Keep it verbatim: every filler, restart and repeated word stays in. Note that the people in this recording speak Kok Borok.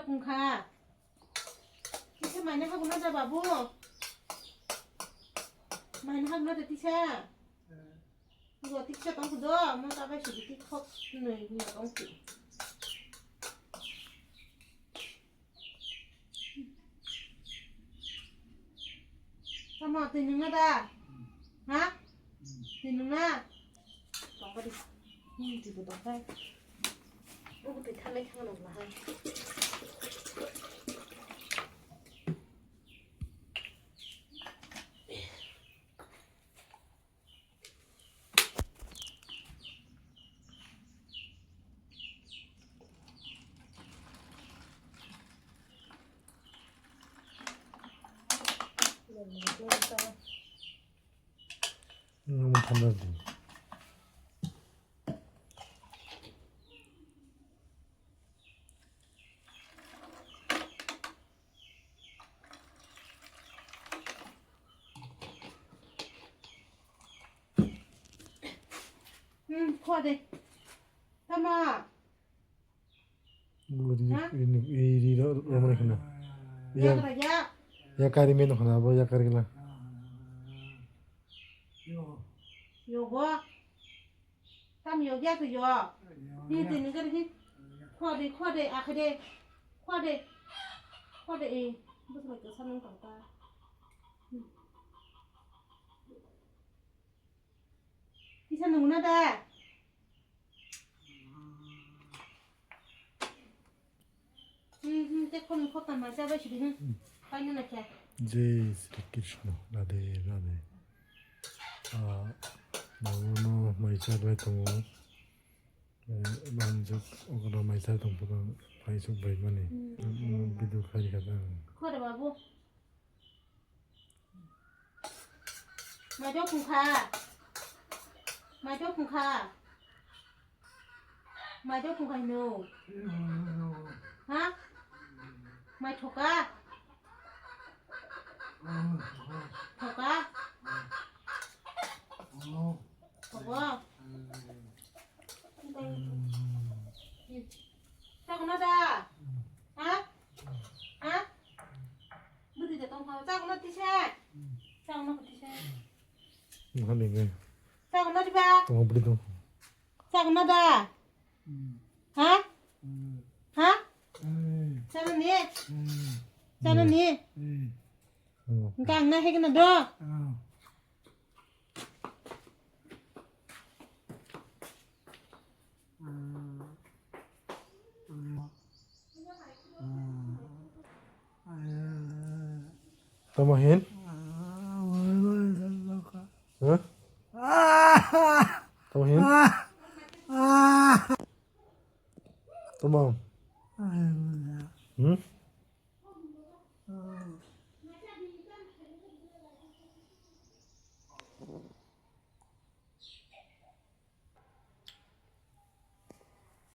Wngkha. Tisa maina haguna da babu. Maina haguna da tisa. Go tisa tong do, mo ta bai sidi tik khok noi ni tong. Tamo twi nungna da? Ha? Twi nungna? Tongkha di. Hmm, twi bo tongkha. Ubu twi thanai thangna nungla hai. Hmm, kho de. Tama. Ri, ha? Ri, ri, ri, ro, ro, ro, ro, ro. Ya, ya, kari meno khana, bo ya kari gila. Yo, bo. Tam yo, ya, yo. Ni, ni, ni, ni. Kho de, kho de, akhe de. Kho de. Kho de, eh. Bus bai ka sanang tang ta. Hmm. Kisa nungna da? Hmm, hmm, te khon khota ma ja bai sidi, hmm. Paina na kya? Jai Shri Krishna, Radhe Radhe. Ah, babu no mai cha bai tongo. Eh, manjak okra mai cha tong pura, phai sok bai mani. Hmm. Hmm, video khai kha ta. Khore babu. Maido khungkha. Maido khungkha. Maido khungkha hino. Ha? Mai thoka. Thoka. Thoka. Chakna da? Ha? Ha? Budi da tong kha. Chakna tise? Chakna tise? Nang ni ngai. Chakna di ba? Tong budi tong. Chakna da? Ha? Ha? Chakna ni? Chakna ni? Nang na hekna do? Tamo hin? Ha? Tamo hin? Tamo. Hmm?